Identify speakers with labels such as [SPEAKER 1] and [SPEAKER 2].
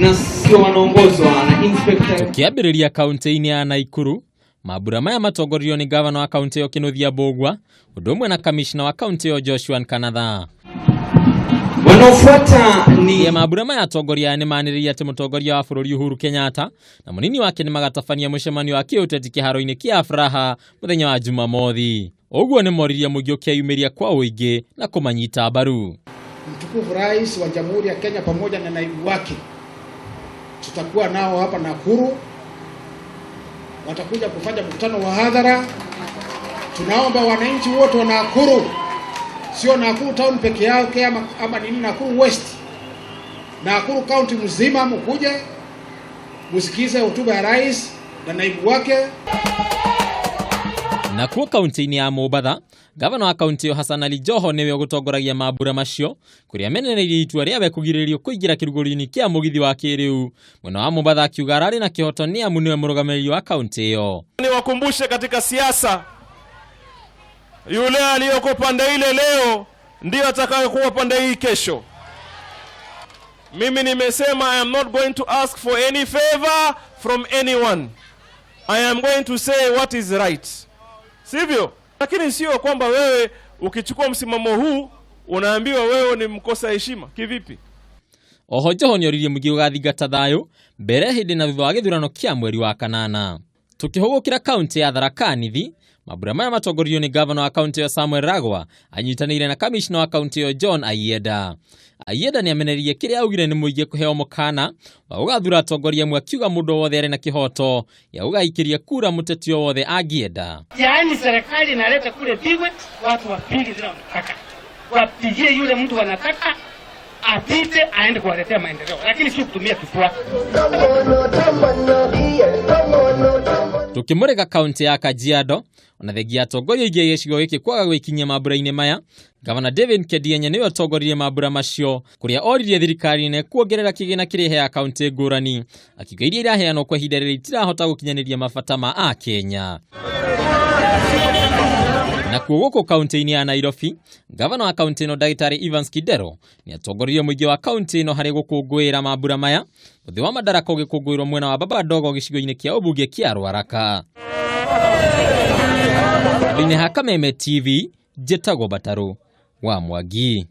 [SPEAKER 1] Na sio wanaongozwa na inspector.
[SPEAKER 2] Tũkĩambĩrĩria kaunti-inĩ ya Naikuru, mambura maya matongoririo nĩ gavana wa kaunti ĩyo Kĩnuthia Mbũgua, ũndũ ũmwe na kamishna wa kaunti ĩyo Joshua Nkanatha.
[SPEAKER 1] Wanaofuata ni
[SPEAKER 2] Ya mambura maya atongoria aya nĩmanĩrĩire atĩ mũtongoria wa bũrũri Uhuru Kenyatta na mũnini wake nĩmagatabania mũcemanio wa kĩũteti kĩharo-inĩ kĩa Afraha mũthenya wa Jumamothi. Ũguo nĩ moririe mũingĩ ũkĩyumĩria kwa ũingĩ na kũmanyita mbaru.
[SPEAKER 3] Mtukufu Rais wa Jamhuri ya Kenya pamoja na naibu wake tutakuwa nao hapa Nakuru, watakuja kufanya mkutano wa hadhara. Tunaomba wananchi wote wa Nakuru, sio Nakuru town peke yake ama nini, Nakuru West, Nakuru County mzima, mkuje musikize hotuba ya rais na naibu wake.
[SPEAKER 2] Nakuo kaunti-inĩ ya Mombatha, gavana wa kaunti ĩyo Hassan Ali Joho nĩwe ũgũtongoragia mambura macio, kũrĩa amenereirie itua rĩawe kũgirĩrĩrio kũingĩra kĩrugũrio-inĩ kĩa mũgithi wa kĩrĩu. Mwena wa Mombatha akiuga ararĩ na kĩhoto nĩ amu nĩwe mũrũgamĩrĩri wa kaunti ĩyo.
[SPEAKER 4] Niwakumbushe katika siasa, yule aliyoko pande ile leo ndiyo atakayekuwa pande hii kesho. Mimi nimesema I am not going to ask for any favor from anyone. I am going to say what is right. Sivyo? Lakini sio kwamba wewe ukichukua msimamo huu unaambiwa wewe ni mkosa heshima. Kivipi?
[SPEAKER 2] Oho Joho nĩoririe mũingĩ gũgathingata thayũ mbere, hĩndĩ na thutha wa gĩthurano kĩa mweri wa kanana. Tukĩhũgũkĩra kaunti ya Tharaka Nithi, mambura maya matongoririo nĩ gavana wa kaunti ĩyo Samuel Ragwa anyitanĩire na kamishna wa kaunti ĩyo John Ayienda. Ayienda nĩ amenereirie kĩrĩa augire nĩ mũingĩ kũheo mũkana wa gũgathura atongoria amwe, akiuga mũndũ o wothe arĩ na kĩhoto gĩa gũgaikĩria kura mũteti o wothe angĩenda.
[SPEAKER 5] Yaani serikali inaleta kule viwe watu wapige zile wanataka, wapigie yule mtu wanataka apite aende kuwaletea maendeleo, lakini sio kutumia kifua.
[SPEAKER 2] Tukimũrĩka kaunti ya Kajiado, ona thengia atongoria aingĩ a gĩcigo gĩkĩ kwaga gwĩkinyia mambura-inĩ maya, gavana David Nkedienye nĩwe ũtongoririe mambura macio, kũrĩa oririe thirikari nene kuongerera kĩgĩna kĩrĩa ĩheaga kaunti ngũrani, akiuga iria iraheanwo kwa ihinda rĩrĩ itirahota gũkinyanĩria mabata ma akenya. Nakuo gũkũ kaunti-inĩ ya Nairobi, gavana wa kaunti ĩno ndagĩtarĩ Evans Kidero nĩ atongoririe mũingĩ wa kaunti ĩno harĩ gũkũngũĩra mambura maya, mũthĩ wa Madaraka ũgĩkũngũĩrwo mwena wa Baba Ndogo gĩcigo-inĩ kĩa ũmbunge kĩa Ruaraka. Handũ-inĩ ha Kameme TV, njĩtagwo Batarũ wa Mwangi.